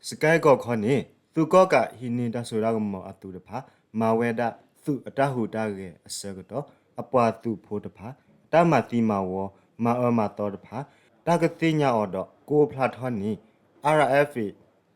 စကဲကီၢ်ခီန့ၣ် သုးကီၣ်ကးဟံးန့ၢ်တၢ်စိတၢ်ကမီၤအသုးတဖၣ် မၤဝဲဒၣ်သုးအတၢ်ဟူးတၢ်ဂဲၤအဆၢကတီၢ် အပှၤသုးဖိတဖၣ် အတၢ်မၤသံမၤဝီ မၤအၢမၤသီတဖၣ် တၢ်ကသ့ၣ်ညါအီၤဒီး ကအိၣ်ဖျါထီၣ်န့ၣ် R F A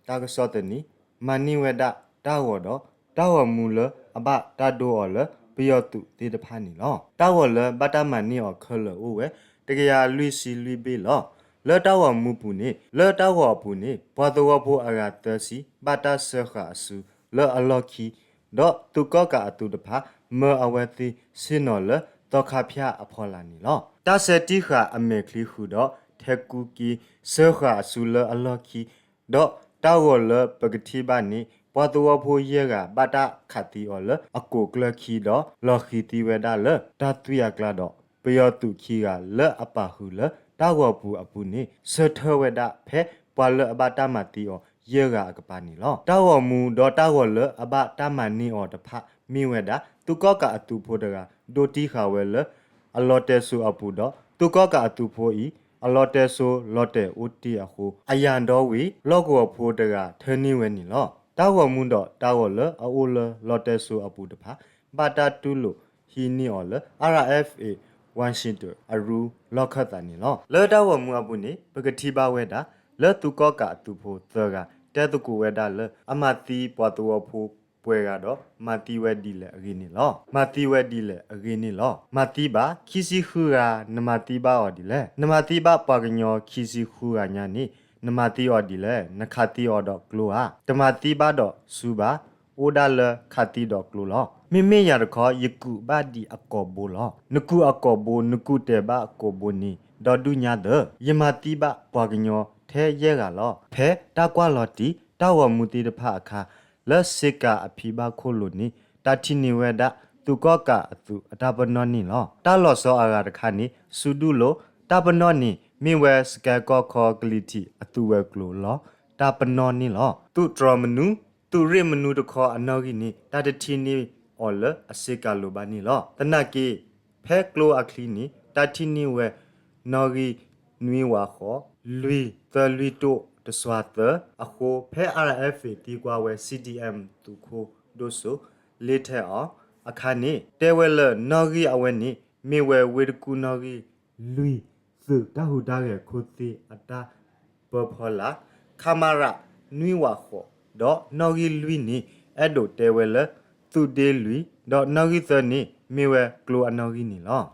တၢ်ကစီၣ်သန့ မၤန့ၢ်ဝဲဒၣ်တၢ်ဂီၤဒီး တၢ်ဂီၤမူလၢအဘၣ်တၢ်ဒိအီၤလၢပယီၤသုးသ့ၣ်တဖၣ်န့ၣ်လီၤ. တၢ်ဂီၤလၢဘၣ်တၢ်မၤန့ၢ်အီၤခဲလၢာ်အိၣ်ဝဲ တကယၤလွံၢ်ဆံလွံၢ်ဘ့ၣ်လီၤ. လၢတၢ်ဂီၤမူပူၤန့ၣ် လၢတၢ်ဂီၤအပူၤန့ၣ် ပှၤသဝီဖိအဂၤသၢဆံ ဘၣ်တၢ်စၢဃာ်အစုလၢအလီၢ်ခံ ဒီးသုးကီၣ်ကးအသုးတဖၣ် မၢအဝဲသ့ၣ်ဆ့ၣ်နီၤလၢသီခါဖၠၣ်အဖီလာ်န့ၣ်လီၤ. တၢ်ဆဲးတံၢ်ဃာ်အမဲာ်ချံဃုာ်ဒီး ထဲကူက့ၤစၢဃာ်အစုလၢအလီၢ်ခံ ဒီးတၢ်ဂီၤလၢပကထံၣ်ဘၣ်န့ၣ် ပှၤသဝီဖိယဲၢ်ဂၤဘၣ်တၢ်ခးသံအီၤလၢအကိာ်ကျၢၢ်ခံဒီး လီၤဃံၤသံဝဲဒၣ်လၢတၢ်သွံၣ်အကျါဒီး ပယီၤသုးခံဂၤလၢအပာ်ဃုာ်လၢတၢ်ဂီၤပူၤအပူၤန့ၣ် ဆၢထၢၣ်ဝဲဒၣ်ဖဲပှၤလၢအဘၣ်တၢ်မၤသံအီၤယဲၢ်ဂၤအကပၤန့ၣ်လီၤ. တၢ်ဂီၤမူဒီးတၢ်ဂီၤလၢအဘၣ်တၢ်မၤန့ၢ်အီၤတဖၣ်မ့ၢ်ဝဲဒၣ် သုးကီၣ်ကးအသုးဖိတဂၤ ဒိတံၢ်ဃာ်ဝဲလၢ အလီၤတဲာ်စိၤအပူၤဒီး သုးကီၣ်ကးအသုးဖိအံၤ အလီၤတဲာ်စိၤလီၤတဲာ်အိၣ်တ့ၢ်အဃိ အယၣ်ဒီဝံၤ လီၢ်ကဝီၤဖိတဂၤထၢန့ၢ်ဝဲန့ၣ်လီၤ. တၢ်ဂီၤမူဒီးတၢ်ဂီၤလၢအအိၣ်လၢလီၤတဲာ်စိၤအပူၤတဖၣ် ဘၣ်တၢ်တူၢ်လိာ်ဟံးန့ၢ်အီၤလၢ R F A Washington အရူလီၢ်ခၢၣ်သးန့ၣ်လီၤ. လၢတၢ်ဂီၤမူအပူၤန့ၣ် ပကထံၣ်ဘၣ်ဝဲဒၣ် လၢသုးကီၣ်ကးအသုးဖိသၢဂၤ တဲသကိးဝဲဒၣ်လၢ အမၤသံပှၤသဝီဖိပှဲၤဂၤဒီး မၤသံဝဲဒ်လဲၣ်အဂ့ၢ်န့ၣ်လီၤ. မၤသံဝဲဒ်လဲၣ်အဂ့ၢ်န့ၣ်လီၤ. မၤသံဘၣ် ခံဆံဃုဂၤ နမၤသံဘၣ်အီၤဒ်လဲၣ်. နမၤသံဘၣ်ပှၤကညီခံဆံဃုဂၤညါန့ၣ် နမၤသံအီၤဒ်လဲၣ်. နခးသံအီၤဒီးကျိဧါ. တမၤသံဘၣ်ဒီးဆူဘၣ်, အိၣ်ဒၣ်လၢခးသံဒီးကျိလီၤ. မ့မ့ၢ်ယၤတခီ ယကူးဘၣ်ဒံးအကိာ်ဘိလီၤ. နကူးအကိာ်ဘိ, နကူးတဲာ်ဘၣ်အကိာ်ဘိန့ၣ် ဒီဒူၣ်ညါသၢ, ယမၤသံဘၣ်ပှၤကညီထဲယဲၢ်ဂၤလီၤ. ဖဲတၢ်ကွၢ်လီၤတံၢ် တၢ်ဂီၤမူသ့ၣ်တဖၣ်အခါ လၢစ့ကၤအဖံဘၣ်ခိၣ်လိၤန့ၣ် တၢ်ထံၣ်န့ၢ်ဝဲဒၣ် သုးကီၣ်ကးအသုးအတၢ်ပနီၣ်န့ၣ်လီၤ. တၢ်လီၤဆီအဂၤတခါန့ၣ် စူဒူၣ်လိၤ, တၢ်ပနီၣ်န့ၣ် မ့ၢ်ဝဲစကဲကီၢ်ခီကလံၤထံးအသုးဝဲၤကျိၤလီၤ. တၢ်ပနီၣ်န့ၣ်လီၤ. သုးတြီၤမနုၤ, သုးရ့ၣ်မနုၤတခီအနီၣ်ဂံၢ်န့ၣ် တၢ်တထံၣ်န့ၢ်အီၤလၢအစ့ကၤလိၤဘၣ်န့ၣ်လီၤ. သနာ်က့ ဖဲကျိအချံန့ၣ် တၢ်ထံၣ်န့ၢ်ဝဲ နီၣ်ဂံၢ်နွံဝးဃီ, လွံၢ်သၢလွံၢ်တိၣ်တစွၤသၢ အဃိ ဖဲ R F A သံကွၢ်ဝဲ C D M သုးခိၣ်ဒိၣ်စိ လ့ထဲအီၤအခါန့ၣ် တဲဝဲလၢနီၣ်ဂံၢ်အဝဲန့ၣ် မ့ၢ်ဝဲဝ့ၢ်တကူၣ်နီၣ်ဂံၢ်လွံၢ် သုးတၢ်ဟူးတၢ်ဂဲၤခိၣ်သ့ၣ်အတၢ်ပၢဖီလာ် ခမရ နွံဝးဃီ, ဒီးနီၣ်ဂံၢ်လွံၢ်န့ၣ် အဲၣ်ဒိးတဲဝဲလၢ သုးဒ့လွံၢ်, ဒီးနီၣ်ဂံၢ်သၢန့ၣ် မ့ၢ်ဝဲကျိအနီၣ်ဂံၢ်န့ၣ်လီၤ.